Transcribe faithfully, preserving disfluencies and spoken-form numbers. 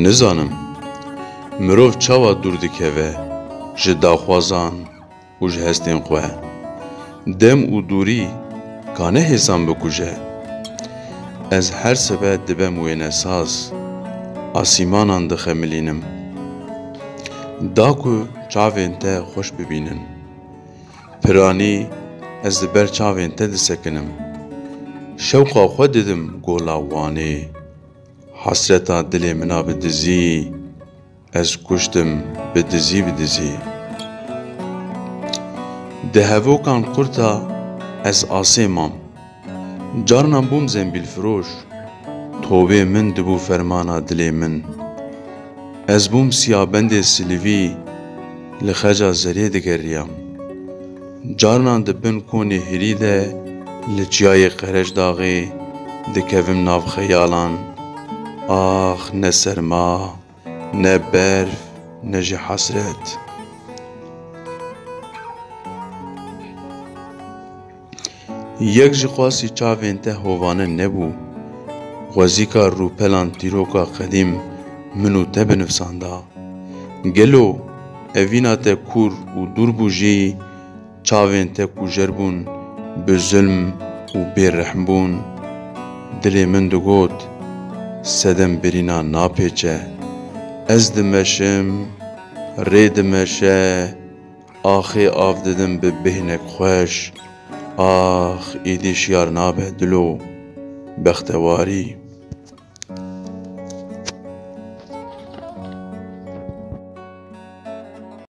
Nizanim, mirov çawa dûr dikeve ji daxwazan û ji hestên xwe. Dem û dûrî kane hêsan bikuje. Ez her sibe dibem wênesaz, asîmanan dixemilînim. Da ku çavên te xweş bibînin. Piranî ez li ber çavên te disekinim. Şewqa xwe didim gola Wanê. Hesreta dilê min a bi dizî, ez kuştim bi dizî bi dizî. Di hevokan qurta ez asê mam. Carnan bûm zembîlfiroş, tovê min dibû fermana dilê min. Ez bûm siyabendê silivî, li xeca zerê digeriyam. Carnan di bin konê hirî de, li çiyayê Qerecdaxê dikevim nav xeyalan. Ax, ne serma, ne berf, ne jî hesret. Yek ji qasî çavên te hovane nebû. Xwezîka rûpelan tîroka qedîm min û te binivsanda. Gelo evîna te kûr û dûr bû jî, çavên te kujer bûn bi zulm û bêrehm bûn. Dilê min digot, sedem birîna napêçe. Ez dimeşim, rê dimeşe, axê av didim bi bêhnek xweş. Ax, êdî şiyar nabe dilo, bextewarî.